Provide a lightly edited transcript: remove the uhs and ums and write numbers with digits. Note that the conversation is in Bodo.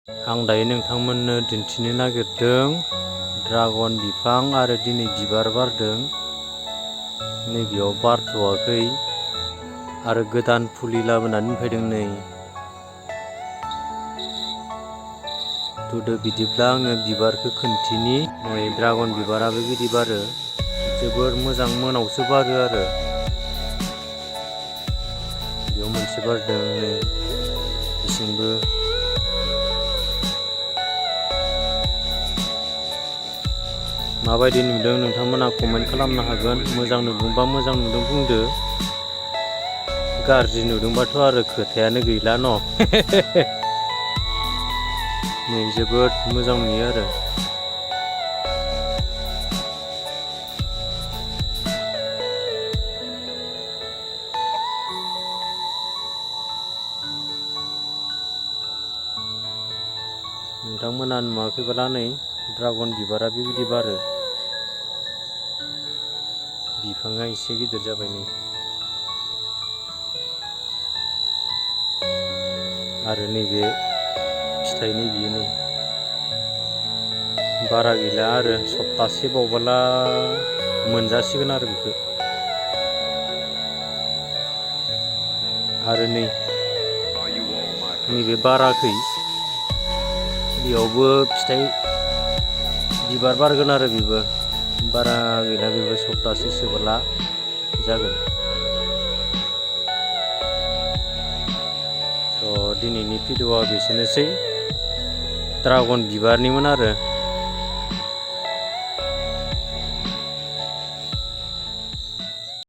आं दायो नोंथांमोननो दिन्थिनो नागिरदों ड्रागन बिफां आरो दिनै बिबार बारदों। नैबेयाव बारथ'वाखै आरो गोदान फुलि लाबोनानै दोनफैदों नै। थुदो बिदिब्ला आङो बिबारखौ खोन्थिनि। नै ड्रागन बिबाराबो बिदि बारो, जोबोर मोजां मोनावसो बारो आरो। बेयाव मोनसे बारदों नै बिथिंबो। माबायदि नुदों नोंथांमोना कमेन्ट खालामनो हागोन। मोजां नुदोंबा मोजां नुदों बुंदो, गाज्रि नुदोंबाथ' आरो खोथायानो गैला न'। नै जोबोद मोजां नुयो आरो। नोंथांमोना नुवाखैब्ला नै ड्रागन बिबारा बेबायदि बारो। बिफाङा एसे गिदिर जाबाय नै। आरो नैबे फिथाइनि बियो नै बारा गैला आरो सप्तासे बावबोला मोनजासिगोन आरो बेखौ। आरो नैबे बाराखै, बेयावबो फिथाइ बिबार बारगोन आरो बेबो बारा गैला, बेबो सप्तासेसोबोला जागोन। स' दिनैनि भिडिअ'आ बेसेनोसै ड्रागन बिबारनिमोन आरो।